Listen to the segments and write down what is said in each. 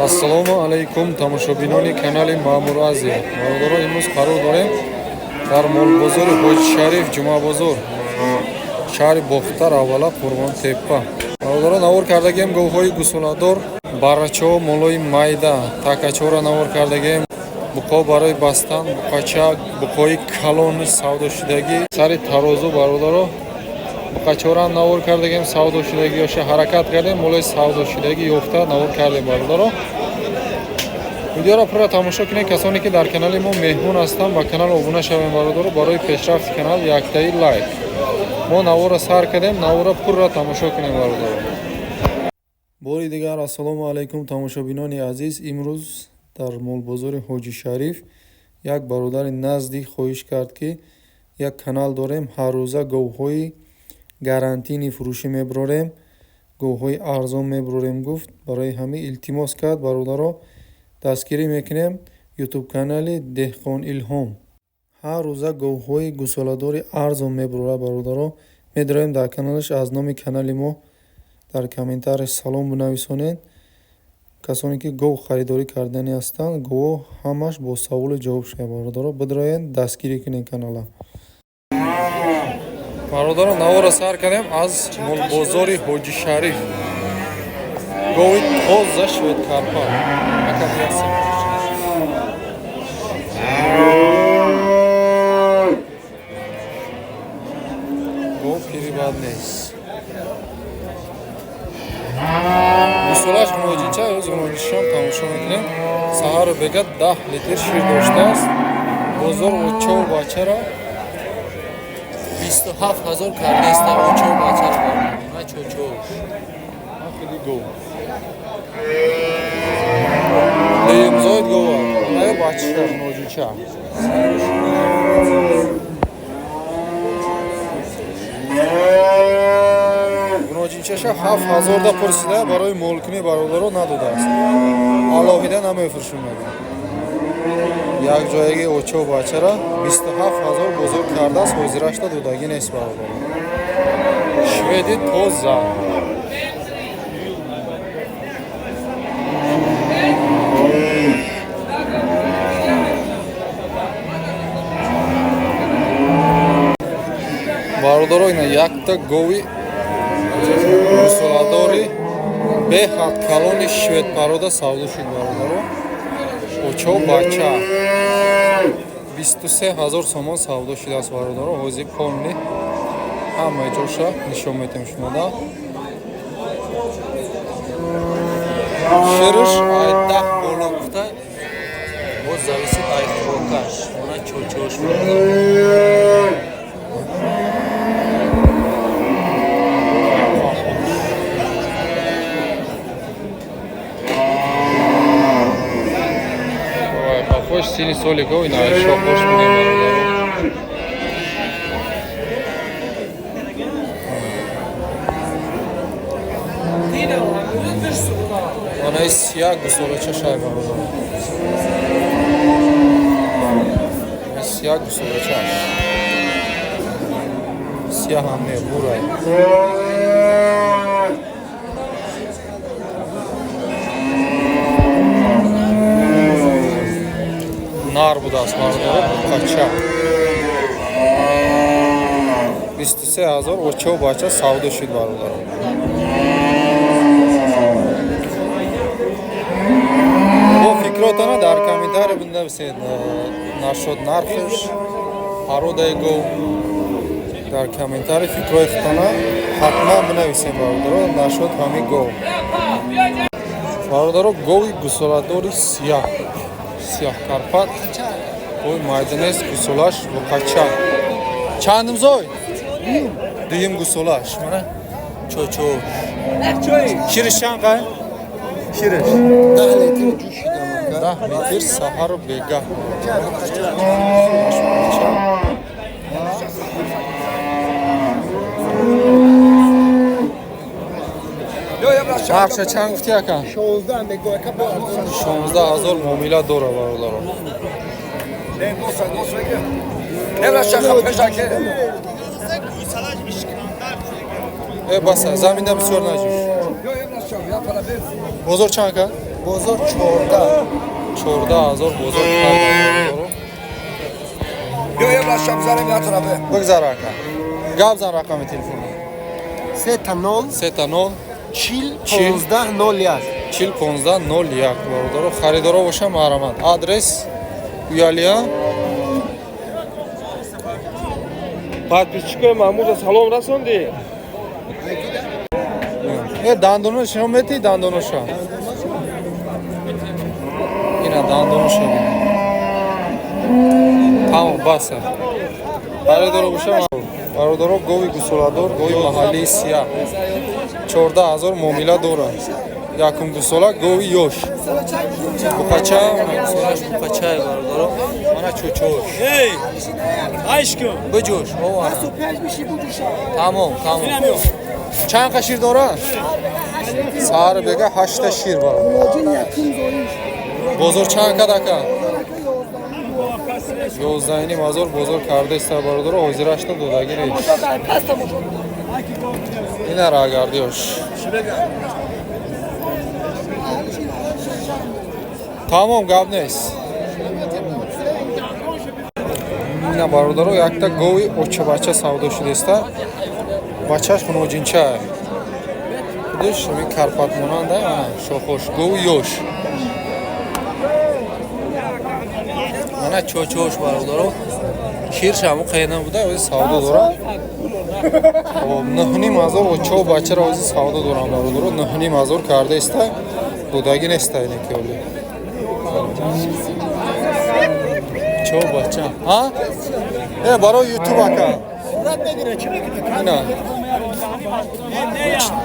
Ассалому алайкум, тамошобинони канали Маъмур Азия. Бародаро, имрӯз қарор дорем дар молбозори Ҳоҷи Шариф, Ҷумъабозор, шаҳри Бохтар, аввала Қурғонтеппа. Бародаро, навор кардагем говҳои гусоладор, баррачаҳо, молои майда, такачаҳоро навор кардагем, буқо барои бастан, буқача, буқои калони савдошудагӣ, сари тарозу. Бародаро, буқачаҳоро ҳам навор кардагем, савдошудагиёша ҳаракат кардем, молои савдошудагӣ ёфта навор кардем. Бародаро, видеоро пурра тамошо кунед. Касоне ки дар канали мо меҳмон ҳастанд, ба канал обуна шавем. Бародаро, барои пешрафти канал яктаи лайк. Мо наворро сар кардем, наворро пурра тамошо кунем, бародаро. Бори дигар ассалому алайкум, тамошобинони азиз. Имрӯз дар молбозори Ҳоҷи Шариф як бародари наздик хоҳиш кард, ки як канал дорем, ҳаррӯза говҳои гарантийный фурӯшӣ мебарорем, говҳои арзон мебарорем, гуфт. Барои ҳамин илтимос кард. Бародаро, дастгирӣ мекунем. Ютуб канали Деҳқон Илҳом ҳар рӯза говҳои гусоладори арзон мебарорад. Бародаро, медароем дар каналаш, аз номи канали мо дар комментарий салом бинависонед. Касоне ки гов харидорӣ кардани ҳастанд, говҳо ҳамаш бо саволу ҷавоб шуда. Бародаро, бидроед, дастгирӣ кунед канала. Бародаро, наворро сар кардем аз молбозори Ҳоҷи Шариф. Гови тоза шведкарпа. Ака, гов пири бад нест, гусолаш ғуноҷинча. Ӯз ғуноҷиншам тамошо мекунем. Саҳару бега 10 литр шир доштааст. Бозор очову бачаро 27 000 кардеста, очов бачаро, на чочош. Хеле гов дуюмзоид гова, ная бачаша ғуноҷинча. Ғуноҷинчаша 7000 да пурсида, барои молкунӣ, бародаро, надодааст. Алоҳида намефурӯшем, мегӯяд. Якҷоягӣ очов бачара 27 000 бозор кардааст, ҳозирашда додагӣ нест, бародаро. Шведи тоза. Бародаро, ина якта гови гусоладори беҳад калони шведпарода савдо шуд, бародаро. Очов бача 23 000 сомон савдо шудааст, бародаро. Ҳозир полный ҳамаи ҷоша нишон метем шумода. Ширш ай 10 боло гуфта, боз зависит ай хӯрокаш. Она чочош, бародаро. Ой, похож сини соли гов, ина шохош бинем, бародаро. Ана сияк гусолача шай, бародаро. Сияк гусолачаш. Сияҳ ҳам не, бурай. Нар будааст, бародаро, буқача. 23 000 очаву бача савдо шуд, бародаро. Бо фикротона дар комментарий бинависед нашод нархш, пародаи гов. Дар комментарий фикрҳои худтона ҳатман бинависем, бародаро, нашод ҳамин гов. Бародаро, гови гусоладори сияҳ, сияҳкарпат, гови майданест, гусолаш буқача. Чандум зой? Дуюм гусолаш. Мана Чочош. Шириш чанд қай? Шириш? 10 литр ҷӯшидам. 10 литр саҳару бегаҳ. Нархша чанд гуфти, ака? 16 мегӯ, ака, бо арзон. 16 000 муомила дора, бародаро. Не, носа, носа, не, пешаке. Э, баса, заминда бисёр наҷӯш. Бозор чанд ка? Бозор 14. 14 000 бозор карда. Биё, як лаша бизанем як тарафе. Бигзар, ака. Гап зан, рақами телефона. 3 та 0. 3 та 0. 40. 40. 15 01. 40 15 01. Бародаро, харидоро боша, марҳамат. Адрес Уялия. Подписчикои Маҳмуда салом расондӣ? Э, дандоно шумо мети, дандоноша. Ина дандоноша бина. Тамом, баса. Харидоро боша, бародаро, гови гусоладор, гови маҳаллии сия. 14 000 муомила дорад. Якум гусола, гови ёш. Буқача, гусолаш буқачае, бародаро. Мана чӯчош. Айшкум. Биҷӯш, ована. Тамом, тамом. Чанд қа шир дорад? Саҳар бега ҳашта шир, бародар. Бозор чанд кад, ака? 11,5 ҳазор бозор кардаиста, бародаро, ҳозирашта додагӣ нест. Ина рагардиёш. Тамом, гап нест. Ина, бародаро, якта гови очабача савдо шудеста. Бачаш хуноҷинча. Худаш ҳамин карпат монанда, ана шохош, гови ёш. Мана чочош, бародаро. Ширш ҳаму қайна буда, ози савдо дорам. Хоб, 9,5 ҳазор очо бачаро ози савдо дорам, бародаро, 9,5 ҳазор кардаиста, додагӣ неста ине ки оли. Чо бача? А? Э, барои YouTube, ака. Ина.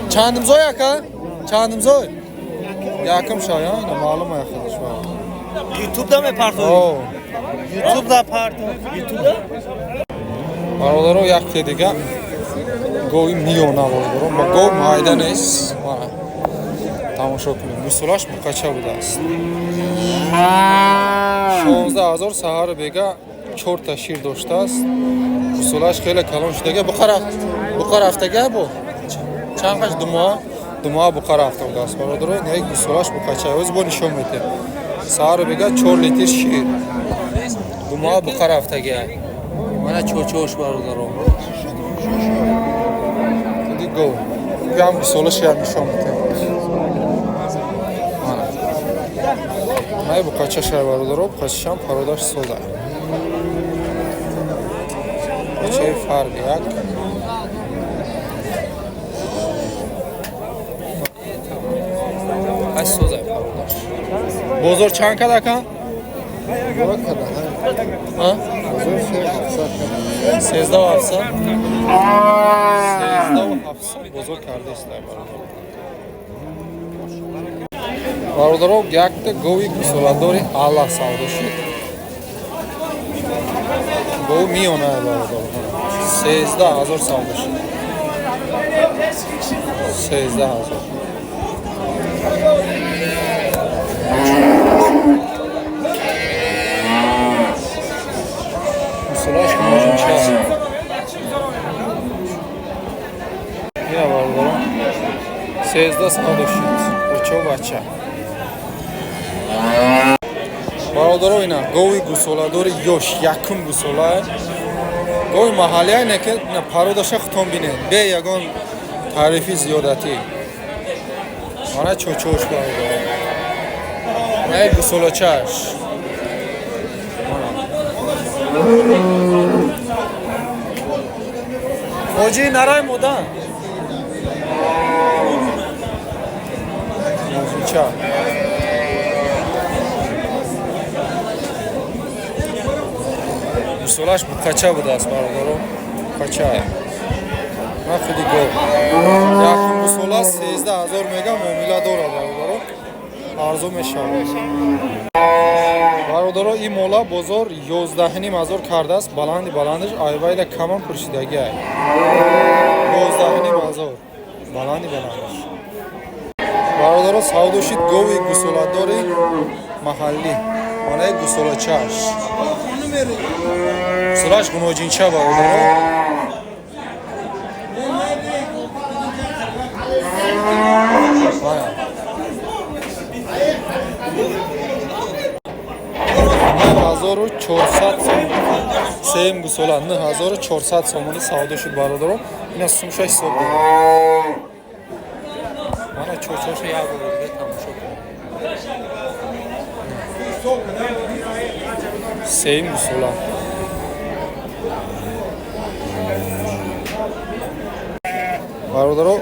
Чандимзой, ака? Чандимзой? Якум шая, ина маълум ая худаш. Ютубда мепартоӣ? О. Ютубда парто. Ютубда? Бародаро, якте дига гови миёна, бародаро, ма гов майда нест. Мана тамошо кунед, гусолаш буқача будааст. 16 000, саҳари бега чорта шир доштааст. Гусолаш хеле калон шудага, буқа рафтага, бо чанд қаш, 2 моҳа, 2 моҳа буқа рафта будааст, бародаро. Не, гусолаш буқача, оз бо нишон медиҳем. Саҳари бега 4 литр шир, 2 моҳа буқа рафтага. Мана чочош, бародаро. Худи гов ям гусолаш ям нишон медиҳем. Мана най буқача шай, бародаро, буқачашам пародаш соза. Бачаи фарди як. Ҳашт соза пародаш. Бозор чанд кад, ака? Бозор када, А? Бозор 3700 када. 13 700, 13 700 бозор кардааст, бародаро. Бародаро, якта гови гусоладори ала савдо шуд. Гов миёна, бародаро, 13 000 савдо шуд, 13 000. Гусолаш можинча. Ина, бародаро, 13 савдо шуд, очо бача. Бародаро, ина гови гусоладори ёш, якум гусола, гови маҳаллия ине ки ина пародаша хутон бинед, бе ягон таърифи зиёдатӣ. Мана чочош, бародаро, на гусолачаш. Мана. Ҳоҷӣ, нарай мода. Мозинча. Гусолаш буқача будааст, бародаро, буқача. Ман худи гов. Якум гусола, 13 000 мега, муомила дорад, бародаро. Арзон мешавад. Бародаро, ин мола бозор 11,5 ҳазор кардааст, баланди баландаш айвайда камам пурсидагӣ ай. 11,5 ҳазор. Баланди баландаш. Бародаро, савдо шид гови гусоладори маҳаллӣ. Манаи гусолачаш. Гусолаш гуноҷинча, бародаро. Мана. 9400 сом. Сеюм гусола 9400 сомонӣ савдо шуд, бародаро. Ина сумша ҳисоб дорад. Мана чорчоша як бор дига тамошо кунед. Сеюм гусола. Бародаро,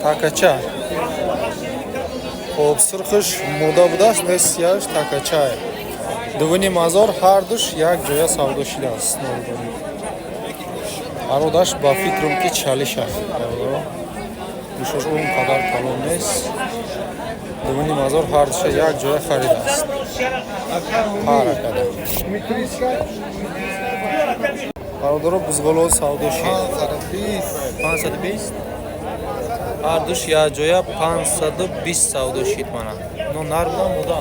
такача. Хоб, сурхш мода будааст, не сияш такачае. 2500 ҳардуш як ҷоя савдо шудааст. Ародаш ба фикрам ки чалиш аст. Бародаро, гӯшош он қадар калон нест. 2500 ҳардуша як ҷоя харидааст. Ҳаракада. Бародаро, бузғоло савдо шид. 520. Ҳардуш як ҷоя 520 савдо шид мана. Но нар буда мода?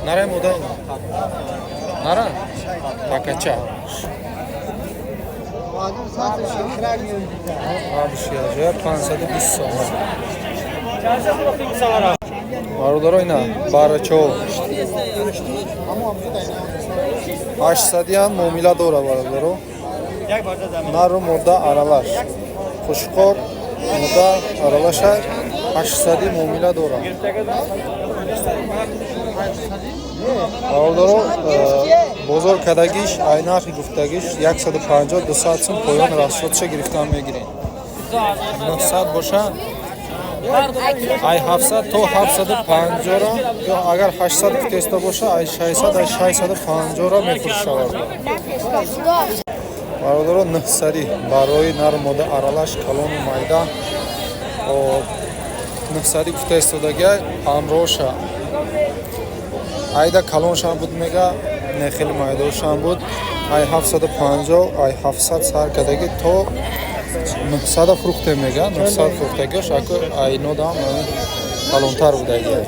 Нарай мода ино? Нара? Такача. Ҳардуш як ҷоя 520 сомон. Бародаро, ина барачо 800-ян муомила дора, бародаро. Нару мода аралаш. Хушқор мода аралаша 800 муомила дора. Бародаро, бозор кадагиш ай нархи гуфтагиш 150-200 сум поён расчётша гирифтан мегирем. 900 боша ай 700 то 750-ро, ё агар 800 гуфтеста боша ай 600, ай 650-ро мефурӯшавад. Бародаро, 900 барои нар мода аралаш калону майда 900 гуфта истодагиай ҳамроша. Айда калоншам буд мега, не хеле майдошам буд. Ай 750, ай 700 сар кадаги то 900 фурӯхте мега, 900 фурӯхтагиаш аку айнодам калонтар будагиай.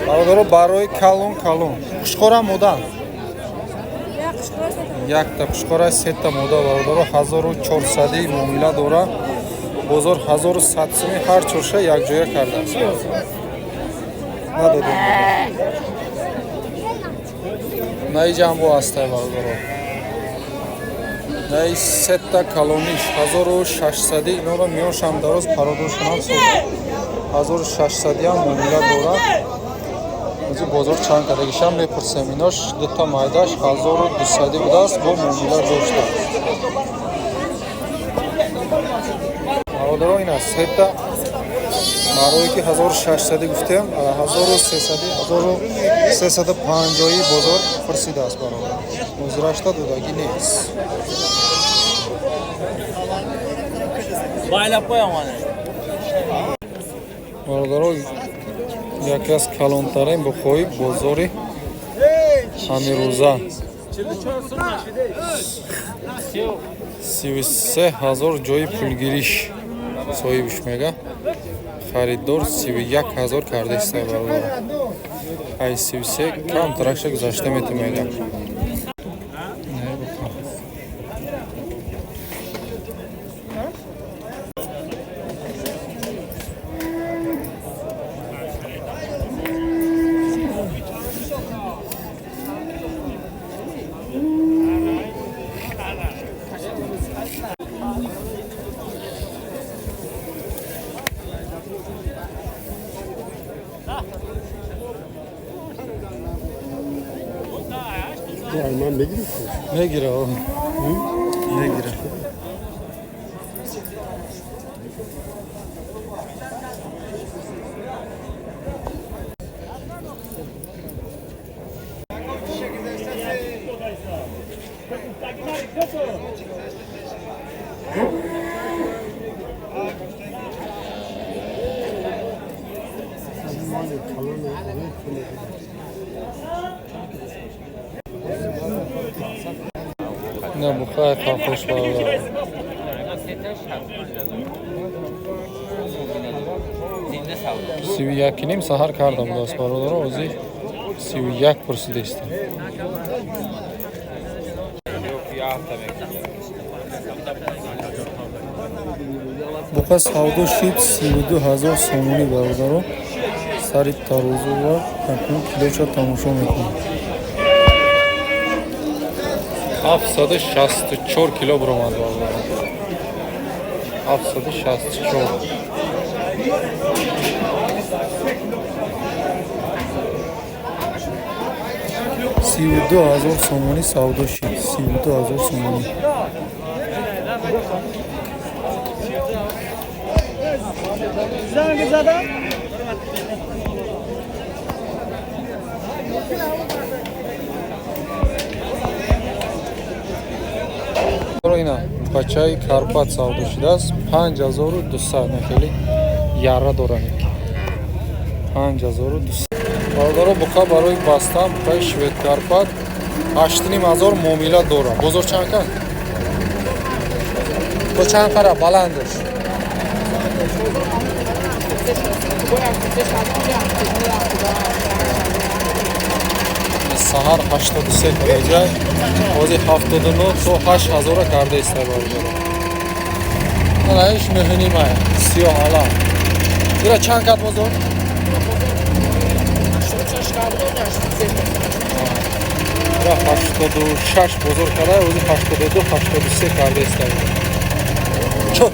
Бародаро, барои калон калон хушқора мода. Якта хушқора сета мода, бародаро, 1400 муомила дора. Бозор 1100 суми ҳар чорша якҷоя кардааст. Надодем. Наи ҷамбо ҳастай, бародаро. Наи сета калониш 1600, инора миёншам дароз, пародошонам соза. 1600 ам муомила дора. Ози бозор чанд кардагишам мепурсем. Инош дута майдаш 1200 будааст, бо муомила доштааст. Бародаро, ин аст сета барое ки 1600 гуфтем, 1300, 1350 бозор пурсидааст, бародар. Ҳозирашта додагӣ нест. Бародаро, яке аз калонтарин бухои бозори ҳамирӯза 33 000 ҷои пулгириш соҳибш мега. Харидор 31 000 кардаиста, бародаро. Ай 33 камтаракша гузашта мети мега. Мегира, мегира. Не бухай қафош, бародар. 31,5 саҳар кардам будааст, бародаро, ози 31 пурсидаистем. Буқа савдо шид 32 000 сомонӣ, бародаро. Сари тарозу ва акнун килоша тамошо мекунем. 764 кило баромад, бародаро. 764. 32 000 сомонӣ савдо шид. 32 000 сомонӣ. Занг задам. Ина бачаи Карпат савдо шудааст 5200, на хеле яра доранд, 5200, бародаро. Буқа барои бастан, буқаи швед Карпат 8500 муомила дорад. Бозор чанд кан? То чанд қара баландаш? Саҳар 83 дараҷа, ҳозир 79 то 8 ҳазора карда иста, бародаро. Анаиш нӯҳнимая, сиёҳ алам. Ира чанд кат бозор? Ира 86 бозор карда, ҳозир 82, 83 карда иста. Чо?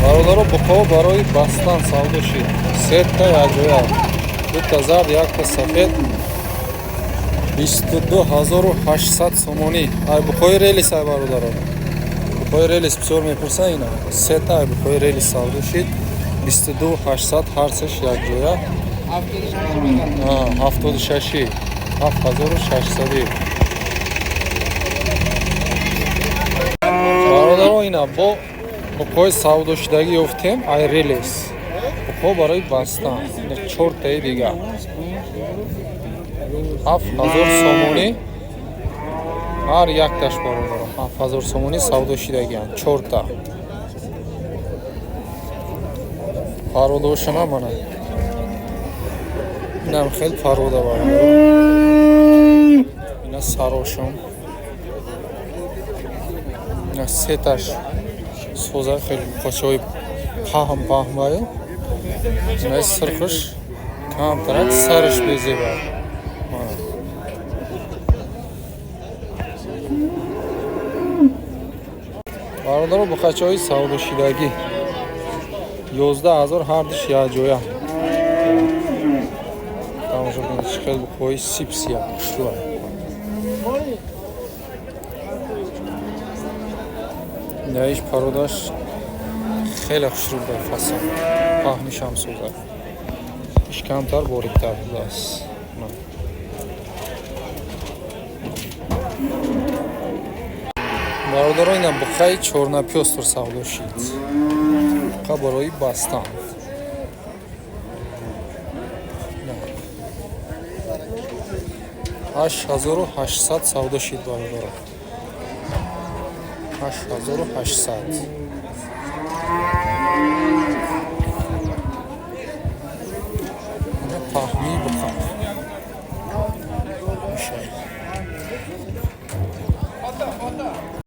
Бародаро, буқо барои бастан савдо шид. Сета якҷоя. Дута зард, якта сафед. 22 800 сомонӣ. Ай буқои релис ай, бародаро. Буқои релис бисёр мепурсанд ина. Сета ай буқои релис савдо шид. 22 800 ҳар сеш якҷоя. 76-и. 7600. Бародаро, ина бо буқои савдошудагӣ ёфтем, ай релес. Буқо барои бастан. Ина чортаи дига. 7000 сомонӣ ҳар якташ, бародаро. 7000 сомонӣ савдо шудагианд чорта. Пародошана мана. Инам хел парода, бародаро. Ина сарошон. Ина сеташ соза, хеле қочаҳои паҳм паҳм баю. Ина сирхш камтарак, сараш безеба. Мана. Бародаро, буқачаҳои савдошидагӣ 11 000 ҳардуш якҷоя. Тамошо кунед, чӣ хел буқои сипсия хушрӯа. Инаиш пародаш хеле хушрӯ буда, фасон. Паҳнишам соза. Иш камтар бориктар будааст. Бародаро, ина буқаи чорнапёстр савдо шид. Буқа барои бастан. 8800 савдо шид, бародаро. 8800.